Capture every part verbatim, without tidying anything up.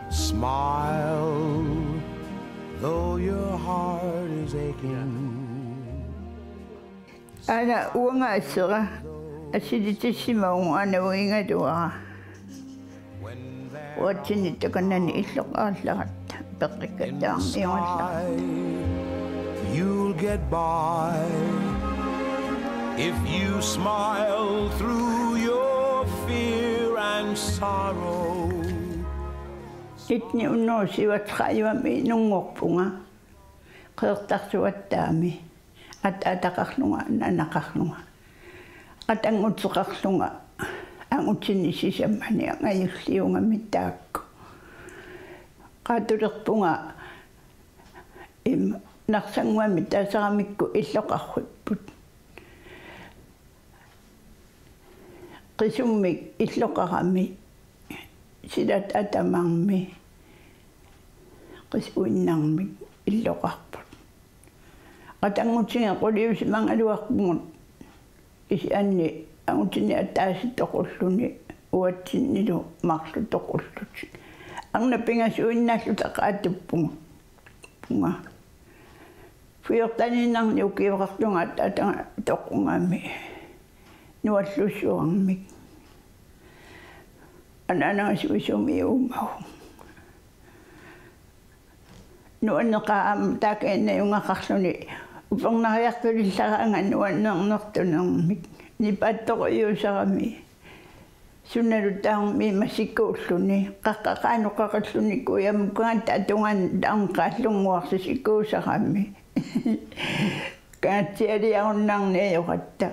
Smile, though your heart is aching. Aana uanga assera assilitissimavugut aana uigaluara. Uatsinni takanani illoqarallaratta peqqikkattaarniugallarat. You'll get by if you smile through your fear and sorrow. Nitten hundrede og syvogtredive-mi nunngorpunga Qeqertarsuattaami ataataqarlunga, ananaqarlunga, qatannguteqarlunga angutini sisamani angajulliugami taakku. Qaatulerpunga im Narsannguami taasaramikku illoqarfipput. Qisummik illoqarami, silataata tamarmi qisuinnarmik illoqarput. Qatanngutiga quliusimagaluarpugut, kisianni angutini ataaseq toqulluni uatsinnilu marluk toqullutik. Arnat pingasuinnaalluta qaatuppugut. Punga. Fjorteniinnarni ukioqartunga ataataga toqungami nuallussuarmik. Anaanaga suisuumi uummagu. Nuanneqaaq aamma taakku najugaqarluni upernariartulillaraanga nuannernertunermik. Nipaattorujuusarami. Sunalu taarmi masikuulluni, qaqqaqaanoqaqilluni kujammukkaangatta atungaani taarneqaallunguarsi sikuusarami. Kaatsialiarunnaarniajoratta.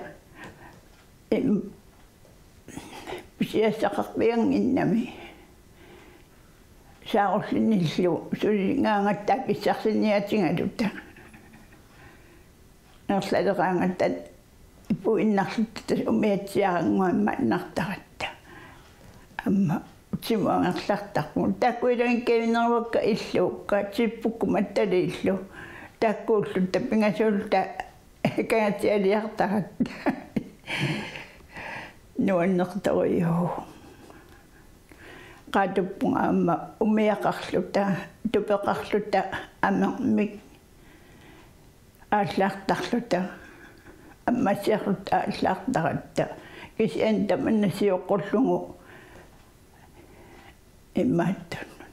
Im, pisiassaqarpiannginnami. Saarullinillu suligaangatta akissarsiniaatigaluta. Nerlaleraangatta ipuinnarluta tassa umiatsiarannguamannartaratta. Aamma utimut angerlartarpugut. Taakku ilagikkavineruakka illuukka, tippukku mattaliillu. Taakkuulluta pingasuulluta kaatsialiartaratta. Nuannertorujuuvoq. Qaatuppunga aamma umiaqarluta, tupeqarluta, amermik aallaartarluta, ammassiarluta aallaartaratta, kisianni tamanna sioqqullugu imaattunnut.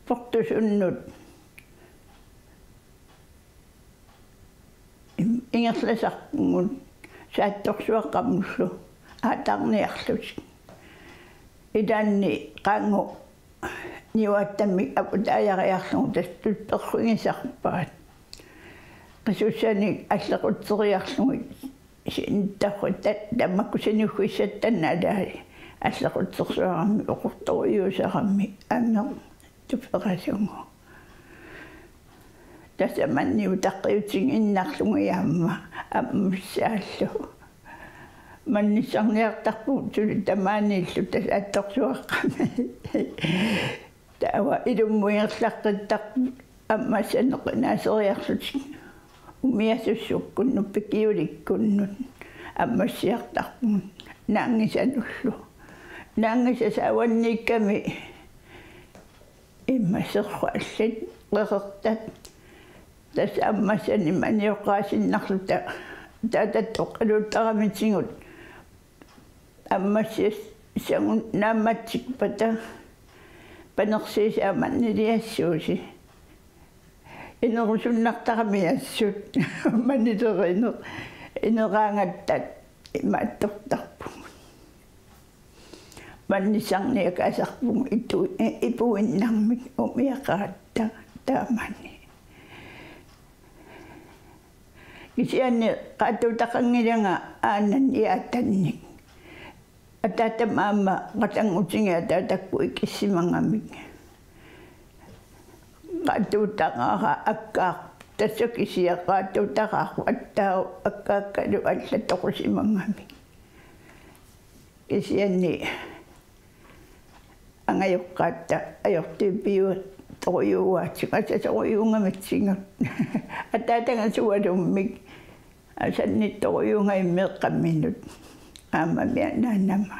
Portusunnut im-, ingerlasarpugut saattorsuaqqamullu aatarniarlutik. Ilaanni qaangut niuaattamik aputaajariarlugu tassa tuperfigisarpaat. Qisussanik allequtseriarlugit sinittarfik ta-, tamakku siniffissattanna alai. Allequtsersuarami oqortorujuusarami ameq tuperasugu. Tassa manniutaqqiutigiinnarlugit aamma ammassaallu. Mannissarniartarpugut suli tamaaniillu tassa saattorsuaqqami. Taava ilummut ingerlaqqittarput ammassaneq qinaaseriarlutik. Umiasussukkunnut pikiulikkunnut ammassiartarpugut naanngisanullu. Naanngisat saavanniikkami imma serrallit, qeqertat. Tassa ammassanik manioqqaasinnarluta taava toqqaluuttaramitigut ammassiassagut naammatsippata panersiisaa manniliassuusi. Inerusunnartarami assut manilerineq ineraangatta imaattortarpugut. Mannissarniakaasarpugut itu-, ipuinnarmik umiaqaratta taamani. Kisianni qaattuutaqanngilanga aanannik aatannik. Ataatama aamma qatanngutigiit ataatakkut ikissimagamik. Qaattuutaqaara akkaarpoq, tassa kisiat qaattuutaqaarput attaavut akkaakkalu allat toqusimagamik. Kisianni angajoqqaatta ajortuipiuat torujuuaatigut, asasorujuugamitsigut. Ataataga sualummik asannittorujuugami meeqqaminut. Aammami anaanama.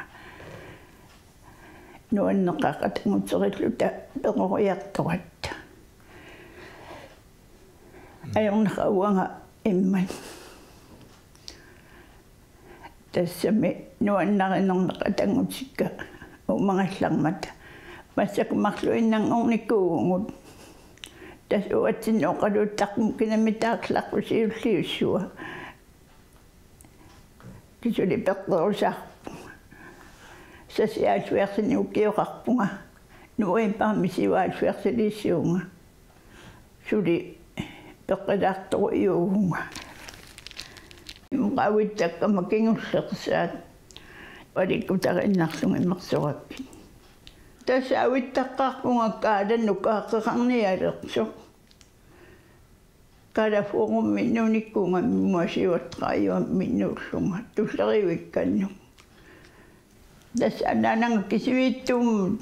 nuanneqaqqat anguterilluta peroriartoratta. Ajornaqaaq uanga immat. Tassami nuannarinermik qatanngutikka uumagallarmata. Massakkut marluinnanngornikuuvugut. Tassa uatsinnut oqaluuttarpunga kinamitaarlaqqusiulliussua. Kisuli peqqerusarpunga. Seksoghalvfjerdsinik ukioqarpunga. Novembarimi syvoghalvfjerdsiliissuunga. Suli peqqilaartorujuuvunga. Avittakkama kingullersaat. Alikkutariinnarlugit immersorakkit. Tassa avittaqqaarpunga Kaalannut qeqarnialersoq. Kaalaforummi nuunikuugami mua siuattaqajuammi nuullunga tullerivikkannut. Tassa anaanaga Kisiviitsuummut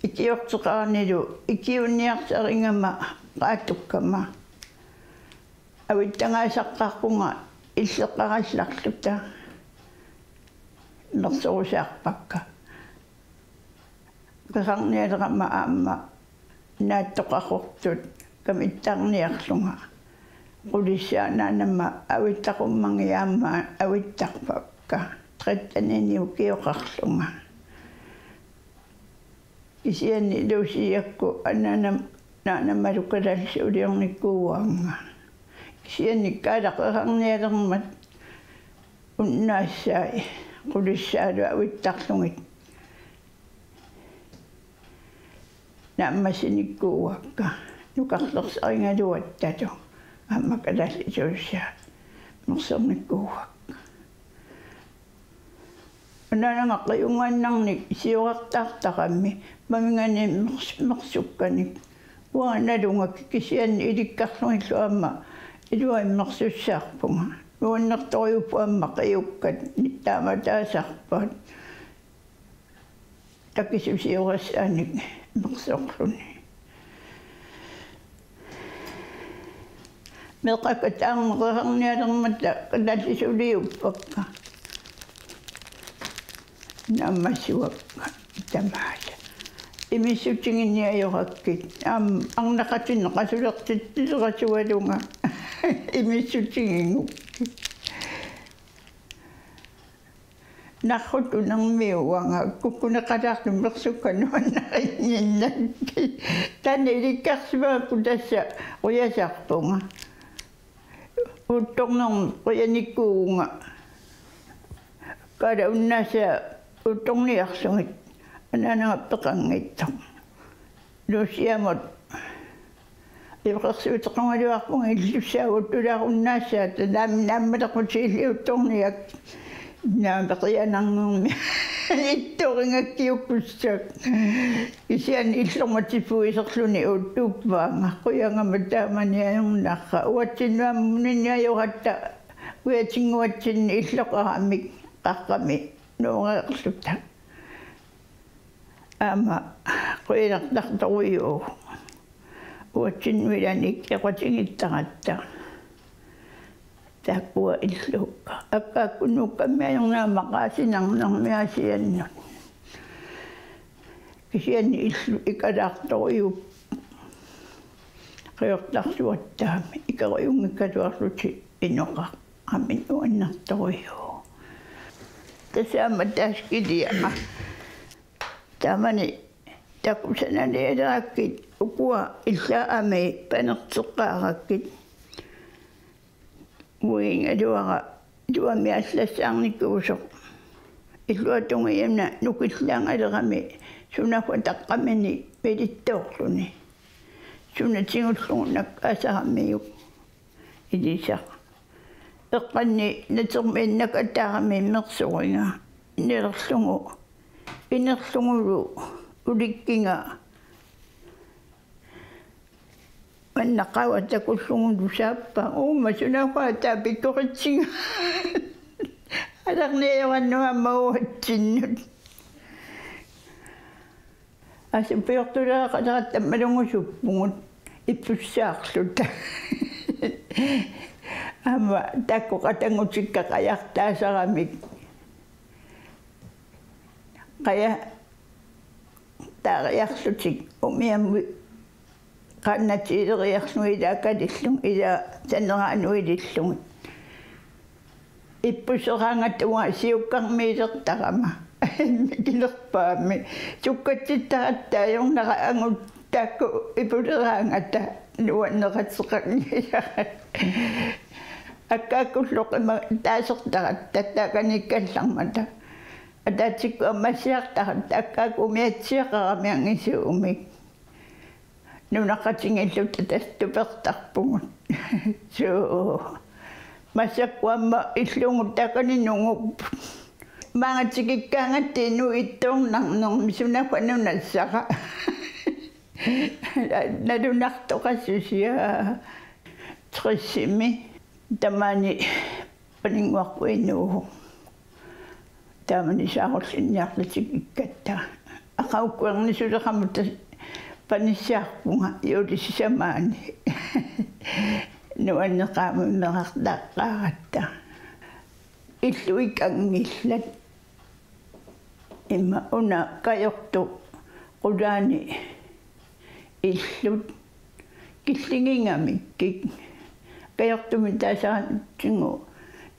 ikiorteqaranilu ikiuunniarsaringama qaatukkama. Avittangaasaqqaarpunga illeqarallarluta. Immersorusaarpakka. Qeqarnialerama aamma naattoqaqortut kamittaarniarlunga. Qulissaanaanama avittaqummanngilanga aamma avittarpakka. Tretteninik ukioqarlunga. Kisianni Luusiakkut anaanama naanamalu kalaallisuuliornikuuaannga. Kisianni Kaala qeqarnialermat unnaassai qulissaalu avittarlugit. Naammassinikkuuakka nukarlersarigaluattalu aamma kalaallisuussaat immersornikkuuakka. Anaanaga qiunngannarnik siorartaartarami maminganik mers-, mersukkanik. Uanga nalugakku kisianni ilikkarlugillu aamma ilua immersussaarpunga. Nuannertorujuppoq aamma qiukkat taamataasarpaat. Takisusiorisaanik immersorluni. Meeqqakka taama qeqarnialermata kalaallisuuliuppakka. Naammassivakka tamaasa. Imissutiginniajorakkit. Aamma arnaqatinneq qasulertitsilerasugalunga. Imissutigigukkit. Narruttunermi uanga kukkuneqalaarlunga mersukkanik nuannarinnginnakkit. Taanna ilikkarsimagakku tassa qujasarpunga. Uuttornermik qujanikuuvunga. Kaala unnaassaa uuttorniarlugit. Anaanaga peqanngitsoq. Luusiamut iveqersuuteqangaluarpunga illussaavuttulaarunnaassaat naam-, naammalerput siilliuttorniak naampeqianarnermi ittorigakkiukkussaq. Kisianni illormatipuiserluni uuttuuppaanga qujagama taamani ajornarra uatsinnut aamma muninniajoratta ujatinnguatsinni illoqaramik qaqqami nooreerluta. Aamma qujanartartorujuuvoq. Uatsinnut ilanik eqatigittaratta. Taakkua illuukka. Akkaakkunuukkammi ajornama qaasinarnermi Aasiannut. Kisianni illu ikalaartorujuupput. Qiortarsuattaami ikeriunngikkaluarlutik inoqarami nuannertorujuuvoq. Tassa aamma taaskiliama. Taamani takusananialerakkit ukua illaamik panerteqqaarakkit. Uigaluara iluamik allassaarnikuusoq. Illuatungiuna nukillaangalerami sunaaffa taqqamini milittoorluni. Suna tigullugu nakkaasaramiuk. Ilisaq. Eqqanni natermiinnakataarami immersoriga. Inerlugu. Inerlugulu ulikkiga. Manna qava takullugulu saappa. Uuma sunaaffa taava pikkoritsiga. Alarniajorannu aamma uatsinnut. Asupiortulaaqalaat tammalungusuppugut ippussaarluta. Aamma taakku qatanngutikka qajartaasaramik. Qaja-, Taariarlutik umiammut qaannatiileriarlugit ilaa kalillugit ilaa saneraanut ilillugit. Ippuseraangata uanga siukkarmiilertarama. Mikinerpaamik. Sukkatsittaratta ajornera angut taakku ipuleraangata nuanneqateqanngilaq. Akkaakkullu qima taasertaratta taakaniikkallarmata. Ataatsikkut ammassiartaratta akkaakku umiatsiaqarami angisuumik. Nunaqqatinngilluta tassa tupertarpugut. Suu. Massakkut aamma illugut taakani nungupput. Maanga tikikkaangatta inuit ittoornarnermi sunaaffa nunassara. Nalunartoqassusia. Tressimi tamaani paninnguarput inuuvoq. Taamani saarullinniarlutik tikikkatta. Aqagukkuernisulerammata panissaarpunga juullip sisamaani. Nuanneqaamik immerartaqqaaratta. Illuikanngillat. Imma una kajortoq qulaani illut killingingamikkik. Kajortumik taasaratsigu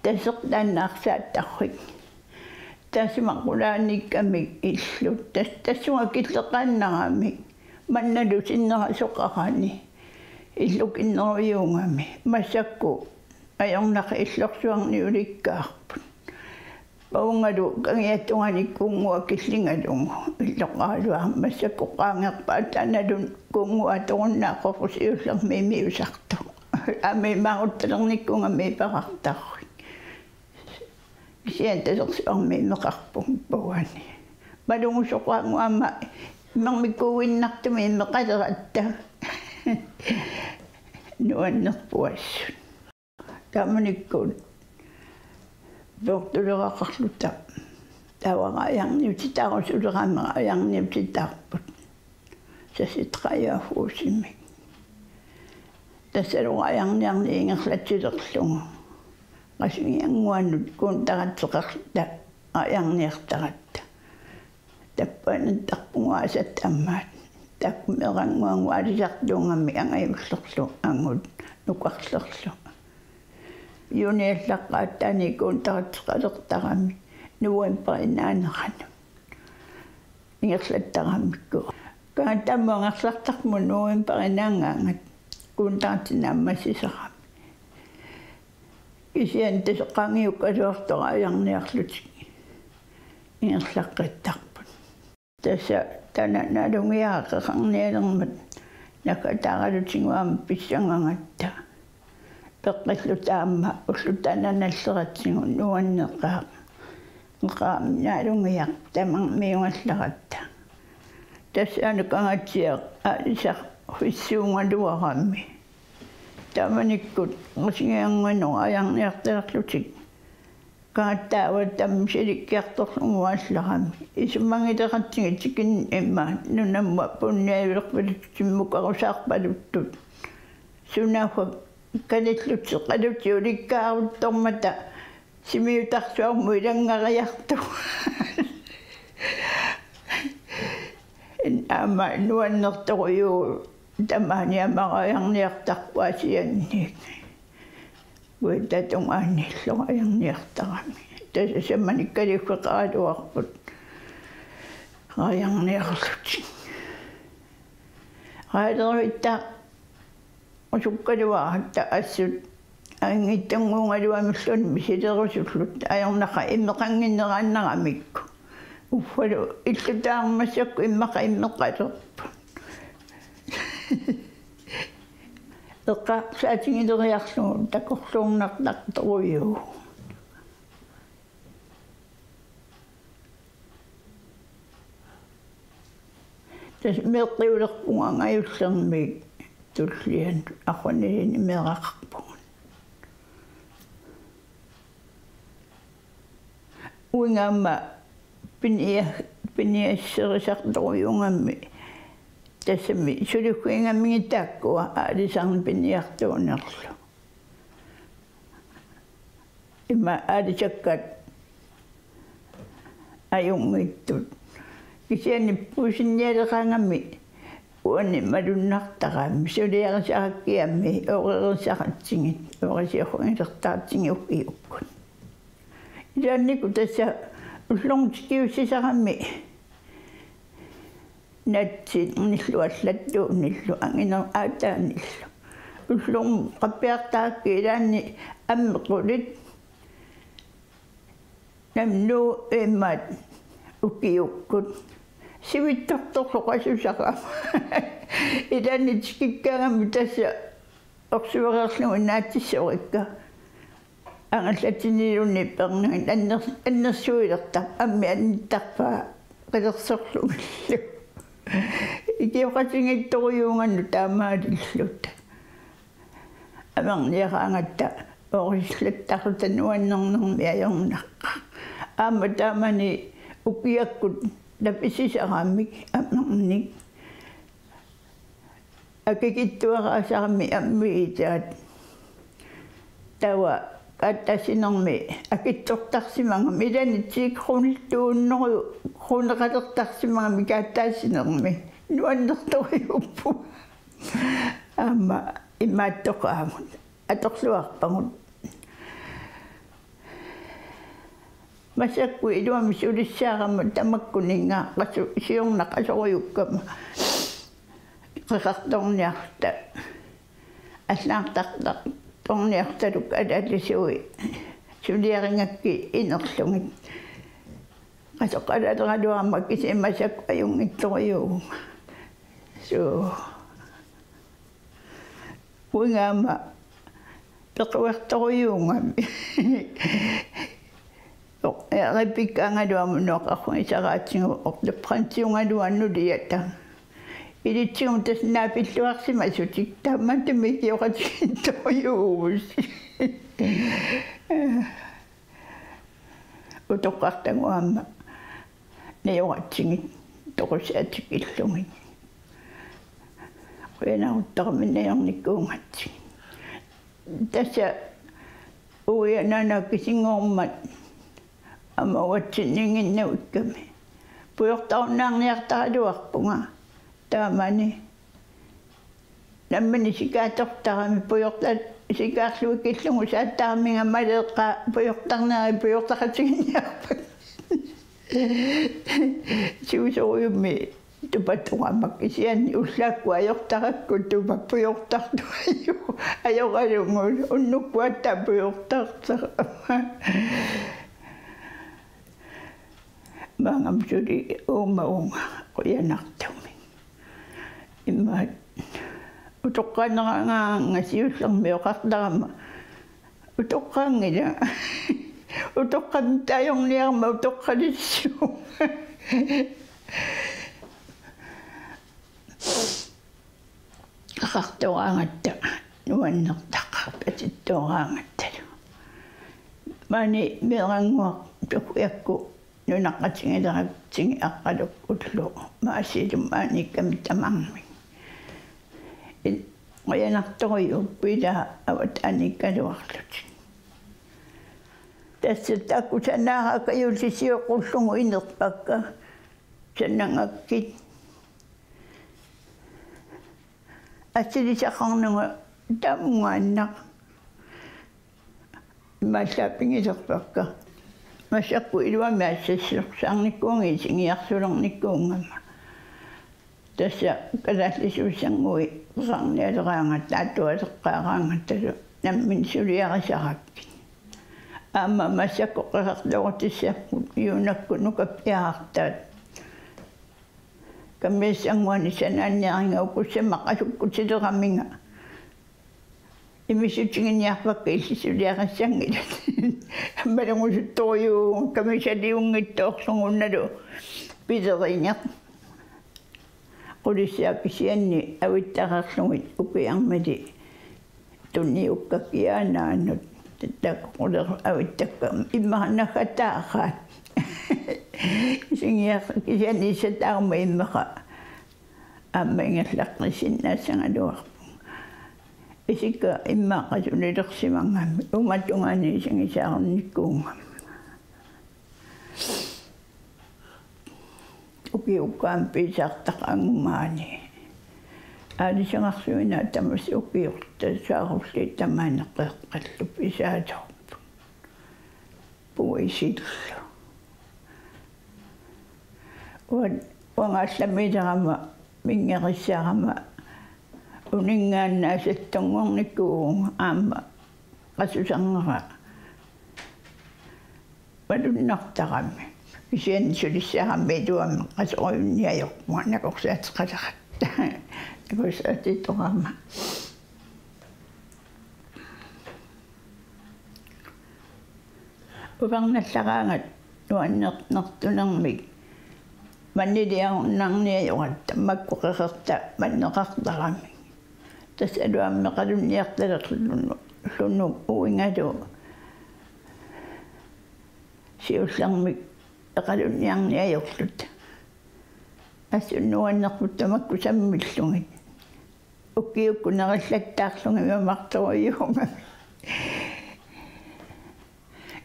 tasertaannaarsaattarfik. Taassuma qulaaniikkamik illut. Tas-, tassunga killeqaannaramik. Mannalu sinnerasoqarani. Illukinnerujuugami. Massakkut ajornaqi illorsuarni ulikkaarput. Paungalu kangiatunganik kunnguaq killingalugu illoqaraluarama massakkut qaangerpaa taannalu kunnguaq atorunnaaqqusiullermi imiusartoq. Aamma imaaruttalernikuugami iperartarfik. Kisianni tasersuarmi imeqarpunga paugani. Malugusoqaannguaq aamma imermikkuuinnartumik imeqaleratta. Nuannerpoq assut. Taamanikkut peortuleraqarluta taava raajarniutitaarusulerami raajarniutitaarput. Sasitqajaaffuusimik. Tassalu raajarniarneq ingerlatsilerlugu. Qasugiannguanut kuuntaratseqarluta raajarniartaratta. Tappaanattarpunga aasat tamaat. Taakku meerannguagut aalisartuugamik angajullerlu angut nukarlerlu. Juuniallaqqaataani kuuntaratseqalertarami novembarip naaneranut. Ingerlattaramikku. Kangaatsiarmi angerlartarput novembarip naangaangat kuuntaratsinni ammassisarami. Kisianni tassa qaangiukkaluartoq raajarniarlutik ingerlaqqittarput. Tassa taanna nalungiaqeqarnialermat naggataaralutigu aamma pissangagatta. Peqqilluta aamma ulloq taanna nalleratsigu nuanneqaaq. Eqaami nalungiaq tamarmiugaleratta. Tassaana kangaatsiaq aalisarfissuugaluarami. Taamanikkut qasugiannguanut raajarniartalerlutik. Kangaatsiaq taama silikkiartorlugu aallarami. Isummagileratsigit tikinneq immaqa nunamut punniajulerpaluttunik mukarusaarpaluttut. Sunaaffa kalillutik qalutik ulikkaaruttormata simiutarsuarmut ilanngariartugut. Aamma nuannertorujuuvoq tamaani aamma raajarniartarput Aasianniit. Uagut tatungaanniillu raajarniartarami. Tassa samanikkaluffeqaraluarput raajarniarlutik. Raajarniarluta usukkaluaratta assut anngitsunnguugaluamilluunniit misilerusulluta ajornaqaaq imeqannginneraannaramikku. Uffalu illutaarmat massakkut immaqa imeqalerput. Eqqarsaatigileriarlugu takorluornartartorujuuvoq. Tassa meeqqiulerpugut angajullermik tullianut aqunilini meeraqarpugut. Uingaamma pinia-, piniasserisartorujuugami tassami suliffigigamikkit taakkua aalisarneq piniartuunerlu. Ima aalisakkat ajunngitsut. Kisianni puisinnialeqaangami uani malunnartarami suliarisarakkit aammi oqerisaqatsigit, oqerisiornilertartigit ukiukkut. Ilaannikkut tassa ullormut tikiussisarami natsinnillu allattuunillu angineq aataanillu. Ullormut qappiartarakkit ilaanni ammit qulit nammineq imaat ukiukkut. Sivitsortorlu qasusarama. Ilaanni tikikkaangami tassa orsuereerlugu naatsissorikka. Angallatinniluunniit peernagu anner-, annersuilertarpoq ammit annittarpaa qilersorlugillu. Ikioqatigiittorujuugannut taamaalilluta. Amerniaraangatta oqisillattaarluta nuannernermi ajornaqaaq. Aamma taamani ukiakkut napisisaramik amernik. Akikitsuaraasaramik ammiitaat. Taava kaataassinermi akitsortarsimagami ilaanni ti kroner to hundrede kroneqalertarsimagami kaataassinermi nuannertorujuupput. Aamma imaattoqaagut atorluarpagut. Massakkut iluamik sulissaarama tamakkuninnga qasu-, siorna qasorujukkama qeqartorniarta allaartartartorniartaluk alalisui suliarigakkit inerlugit. Qasoqqalaaleraluarama kisianni massakkut ajunngitsorujuuvunga. Suu. Uingaama pequertorujuugami. Oq-, Rebekkaangaluama noqarrugisaraatigut Otto Fransiugaluanuliata. Ilitsiguma tassa naapilluarsimasutik taamaattumik ikioqatigiittorujuuvusi. Utoqqartagut aamma najoratsigit toqussaatikillugit. Qujanaruttarami najornikuugatsigit. Tassa uianana kisinngormat aamma uatsinniinnginnavikkami. Pujortarunnaarniartaraluarpunga taamani. Nammineq sikaatortarami pujorta-, sikaarluikillugu saattaramiga maleeqqaa pujortarneri pujortaqatigiinniarpakka. Siusorujummi tupatoqama kisianni ullaakkut ajortarakku tupa pujortartuajuk ajoralugu unnukkut aatsaat pujortartarama. Maangami suli uumavunga qujanartumik. Imaat utoqqaanneraangaanga siullermik oqartarama utoqqaanngilanga. Utoqqami taajorniarama utoqqalissuu. Qaqartoraangatta nuannertaqarpatittoraangattalu. Maani meerannguaq tukiakku nunaqqatigileratsigit Aqqalukkullu Maasilu maaniikkami tamarmik. In-, qujanartorujuupput ilaa avataaniikkaluarlutik. Tassa takusanaarakka juullisiorullugu inerpakka sanagakkit. Assilisaqarnanga tamungaannaq imaallaat pigilerpakka. Massakkut iluamik assassorsaarnikuugama isiginiarsulernikuugama. Tassa kalaallisuusannguit peqarnialeraangatta atualeqqaaraangattalu nammineq suliarisarakkit. Aamma massakkut qeqertorutissapput Juunakkut nukappiarartaat. Kammiassannguani sanaanniariga ukussamma qasukkutileramiga. Imissutiginiarpakka illit suliarissanngilat. Ammalungusuttorujuuvunga kamisaliunngitsoorlugu unnalu pilerineq. Qulissaat kisianni avittareerlugit ukiarmili tunniukkakkit aanaannut takoqquleru avittakka immaqa naggataaraat. Isiginiar-, kisianni issataaruma immaqa aamma ingerlaqqisinnaassagaluarpunga. Isikka immaqa sunilersimagami uunga tungaanut isigisaarnikuugama. Ukiukkaam pisaartaqangumaani. Aalisagarsuinaa tamassi ukiortasaarulli tamaani qeqqallu pisaatoorput. Puisillu. Uan-, uangaallamiilerama mingerissarama uninngaannaasattunngornikuuvunga aamma qasusarnera malunnartarami. Kisianni sulissarami iluamik qasorujunniarpunga nakorsaateqaleratta. Nakorsaatitorama. Uvernallaraangat nuannernertunermik manniliarunnarniajoratta makku qeqerta manneqartaramik. Tassa iluamik eqalunniartalerlunuk uingalu siullermik eqalunniarniajorluta. Assut nuannerput tamakku sammillugit. Ukiukkut nerillattaarlugit imamartorujuugami.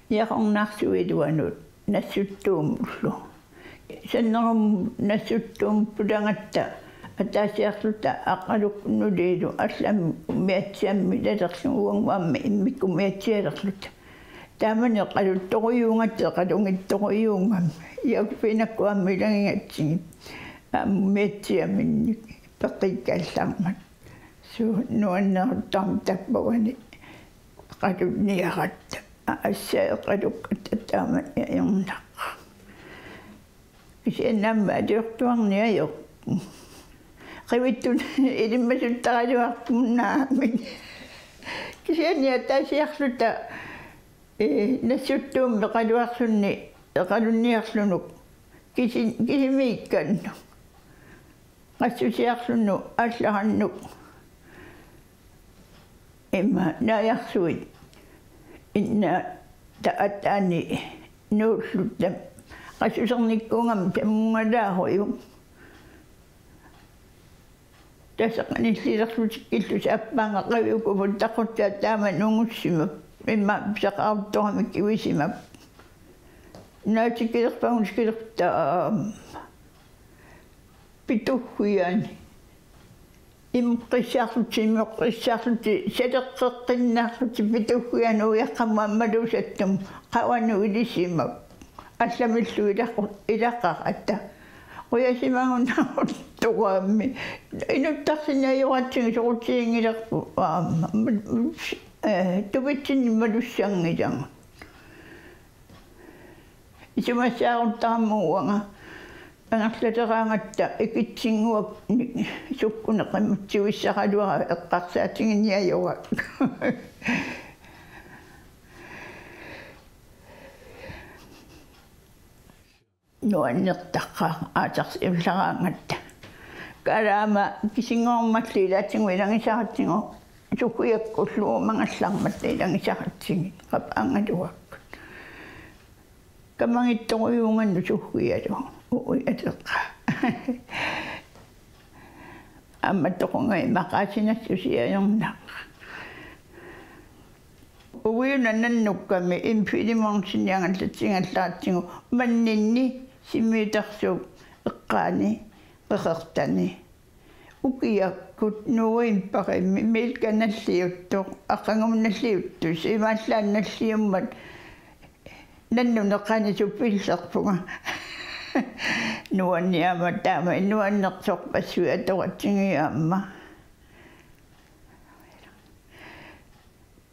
Niaqornarsuit iluanut Nassuttuumullu. Sannerum Nassuttuumut pulagatta ataasiarluta Aqqalukkunuliilu allamik umiatsiamik ilalerlugu uannguammi immikkut umiatsialerluta. Taamani eqaluttorujuugatta eqalunngitsorujuugami. Iakupinakkuammi ilagigatsigit. Aamma umiatsiaminnik peqqikkallarmat. Suu nuanneruttormi tappavani eqalunniaratta. Assa eqalukkatta taamani ajornaq. Kisianni aamma aliortuarniajoq. Qivittut ilimmasuttaraluarpunnaamik. Kisianni ataasiarluta, ee, Nassuttuummi eqaluarluni, eqalunniarlunuk. Kisi-, kisimiikkannut. Qassusiarlunuk aallarannuk. Ima naajarsuit. Inna taataani nuullutta. Qassusernikkuugami tammungalaarujuk. Tassa qanillilerlutik killusaappaanga qaviukuvuttaqutsaa taama nungussimap. Ima pisaqartoramik kivisimap. Naatikilerpagut kilertaa. Pituggiani. Imuqqissaarlutik, imuqqissaarlutik, saleqqeqqinnarlutik pituggiani ujaqqamut ammaluusattumut qavanut ilisimap. Allamillu ilaqu-, ilaqaratta. Qujasimagunaruttugaammi. Inuttarsinnajoratsigit soqutiginngilarput aamma. Ee, tupitsinni malussanngilagut. Isumassaaruttarama uanga angerlaleraangatta ikitsinnguaknik sukkuneq imutsivissaraluara eqqarsaatiginiajorakkit. Nuannertaqaaq aatarsiullaraangatta. Kalaama kisinngormalli ilaatigut ilagisaratsigu sukkiakkullu mangallarmat ilagisaratsigu qapaangaluakkut. Kamagittorujuugannut sukkialu ui ateqqa. Aamma toqunga imaqaasinassusiajornaq. Uiuna nannukkami Imfilimonsinnit angallatigallaratsigu manninni Simmiutarsuup eqqaani qeqertani. Ukiakkut novembarimi Milka nalliuttoq, aqagunnalliuttusi imaallaannalliummat nannuneqanisut pillerpunga. Nuanniama taama nuannersorpassuit atoratsigiaamma.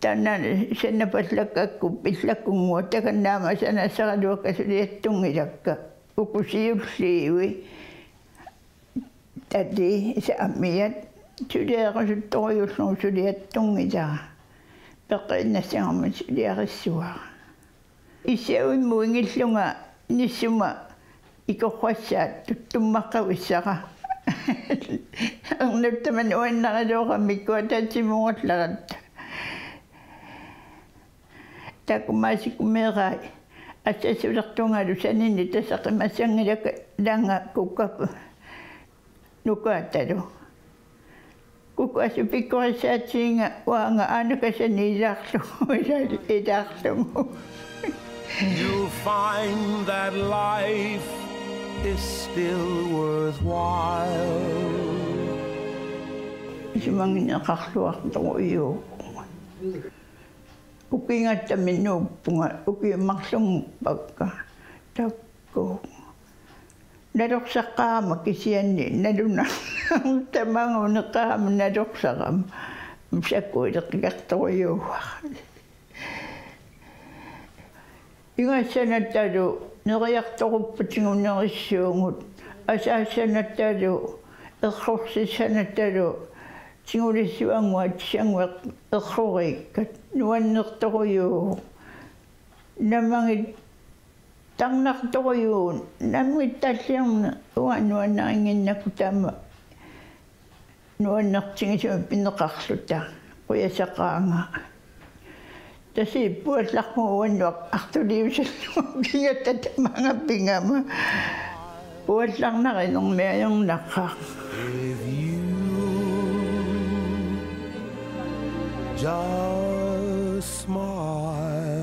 Taanna sannapallakkakku pillakunngua takanna aamma sanassaraluakka suliattunngilakka. Uku siulliui. Tati saamiat suliarusuttorujullugu suliattunngilara. Peqqiinnassagamik suliarissavara. Issavimmut ingillunga nissuma ikorrassaat tuttummaqqavissara. Ernuttama nuannariluarami kuataatsimorallaratta. Takumaasikumeerai assassulertungalu sanini tasaqimassanngilakka langa kukap nukaatalu. Kukuasu pikkorissaatiginga uanga aanakasani ilaarlugu, ilaarlugu. You'll find that life is still worthwhile. Isumanngitsoqarluartorujuuvoq. Ukigattami nuuppunga, ukiut marlunngorpakka. Takuuk. Nalorsaqaama kisianni nalunarneq tamaanga uneqaama nalorsarama. Sakkuileqigartorujuuara. Igassanatalu neriartoruppat tigunerissuugut, asaassanatalu, errorsissanatalu, tigulissuannguaq atisannguaq erroriikkat, nuannertorujuuvoq. Namagittarnartorujuuvoq, namagittalliarneq uanga nuannarinnginnakku taama nuannertigisumik pineqarluta qujasaqaanga. Tassa puallarpunga uannut artuliusallunga ukigatta tamaanga pigama. Puallarnarinermi ajornaqaaq. If you just smile.